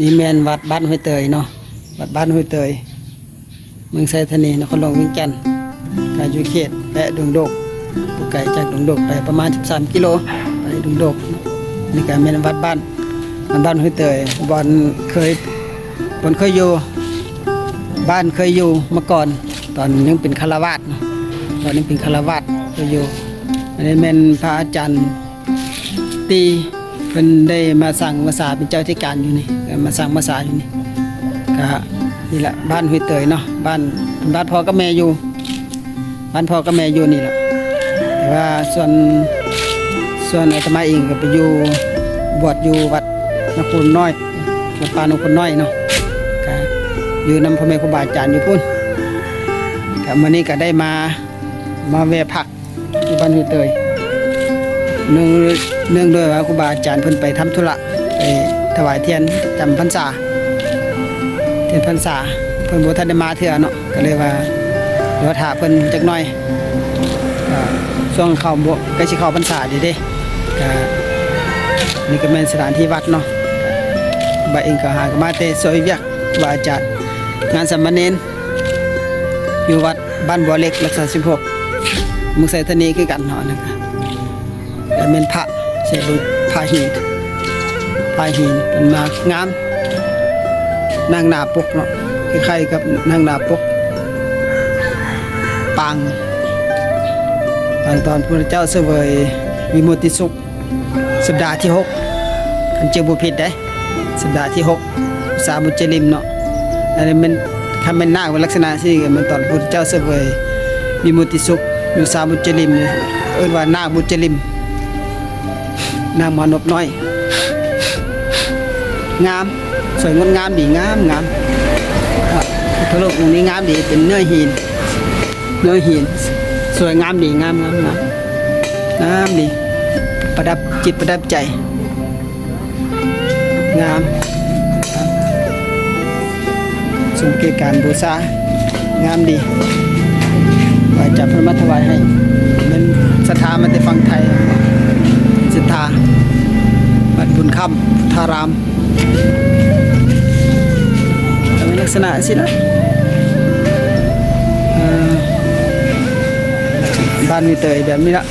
ນີ້ແມ່ນວັດບ້ານຫ້ວຍເຕີຍເນາະ, ວັດບ້ານຫ້ວຍເຕີຍ ເມືອງໄຊທານີ ນະຄອນຫຼວງວຽງຈັນ. ກະຢູ່ເຂດແປະດົງດົກ, ບໍ່ໄກຈາກດົງດົກໄປປະມານສິບສາມກິໂລ ໄປດົງດົກ. ນີ້ກະແມ່ນວັດບ້ານ, ວັດບ້ານຫ້ວຍເຕີຍ ບ່ອນເຄີຍ, ບ່ອນເຄີຍຢູ່, ບ້ານເຄີຍຢູ່ມາກ່ອນ ຕອນຍັງເປັນຄາລະວາດເນາະ, ຕອນຍັງເປັນຄາລະວາດເຄີຍຢູ່. ອັນນີ້ແມ່ນພະອາຈານ ທີ່ເພິ່ນໄດ້ມາສ້າງວັດສາເປັນເຈົ້າທິການຢູ່ນີ້, ເອີ ມາສ້າງວັດສາຢູ່ນີ້. ກະນີ້ລະ ບ້ານຫ້ວຍເຕີຍເນາະ, ບ້ານ ເປັນບ້ານພໍ່ກັບແມ່ຢູ່, ບ້ານພໍ່ກັບແມ່ຢູ່ນີ້ລະ. ແຕ່ວ່າສ່ວນ ສ່ວນອາດຕະມາເອງກະໄປຢູ່ ບວດຢູ່ວັດໜອງຄູນນ້ອຍ, ວັດປ່າໜອງຄູນນ້ອຍເນາະ, ກະຢູ່ນຳພໍ່ແມ່ຄູບາອາຈານຢູ່ພຸ້ນ. ກະມື້ນີ້ກະໄດ້ມາ ມາແວ່ພັກ ຢູ່ບ້ານຫ້ວຍເຕີຍ ເນື່ອງ ເນື່ອງດ້ວຍວ່າຄູບາອາຈານເພິ່ນໄປທຳທຸລະ ໄປຖວາຍທຽນຈຳພັນສາ, ທຽນພັນສາ ເພິ່ນບໍ່ທັນໄດ້ມາເທື່ອເນາະ, ກະເລີຍວ່າລໍຖ້າເພິ່ນຈັກໜ້ອຍ. ກະຊ່ວງເຂົ້າ ໃກ້ຊິເຂົ້າພັນສາເດ້ເດ້. ກະນີ້ກະແມ່ນສະຖານທີ່ວັດເນາະ, ບາດເອງກະຫາກະມາແຕ່ຊ່ວຍວຽກ ຄູບາອາຈານ ງານສາມະເນນ ຢູ່ວັດບ້ານບົວເຫຼັກ ລັກສາສິບຫົກ ເມືອງໄຊທານີຄືກັນເນາະ. ອັນນັ້ນກະ ແລະແມ່ນພະ ໃສ່ເບິ່ງ ພະຫີນ ພະຫີນເປັນມາງາມ, ນາງໜ້າປົກເນາະ, ຄ້າຍໆກັບນາງໜ້າປົກປາງ, ປາງຕອນພະພຸດທະເຈົ້າສະເຫວີຍວິມຸດຕິສຸກ ສັບດາທີຫົກ ຄັນຈຳບໍ່ຜິດເດ້, ສັບດາທີຫົກ ສາມຸດຈະລິມເນາະ. ອັນນີ້ແມ່ນ ຄັນແມ່ນນາງເປັນລັກສະນະຊີ້ ກະແມ່ນຕອນພຸດທະເຈົ້າສະເຫວີຍວິມຸດຕິສຸກຢູ່ສາມຸດຈະລິມນີ້ ເອີ້ນວ່ານາງມຸດຈະລິມ, ນາງມານົບນ້ອຍ. ງາມ ສວຍງົດງາມດີ ງາມ ງາມ. ພະພຸດທະຮູບອົງນີ້ງາມດີ ເປັນເນື້ອຫີນ ເນື້ອຫີນ ສວຍງາມດີ ງາມ ງາມ ງາມ ງາມດີ ປະດັບຈິດປະດັບໃຈ ງາມ ສົມເກດການບູຊາ ງາມດີ. ວ່າຈະເພິ່ນມາຖວາຍໃຫ້ ແມ່ນສັດທາມາແຕ່ຝັ່ງໄທ ສັດທາ ວັດບຸນຄຳ ທາລາມ ກະເປັນລັກສະນະຈັ່ງຊີ້ລະ. ເອີ ບ້ານຫ້ວຍເຕີຍແບບນີ້ລະ.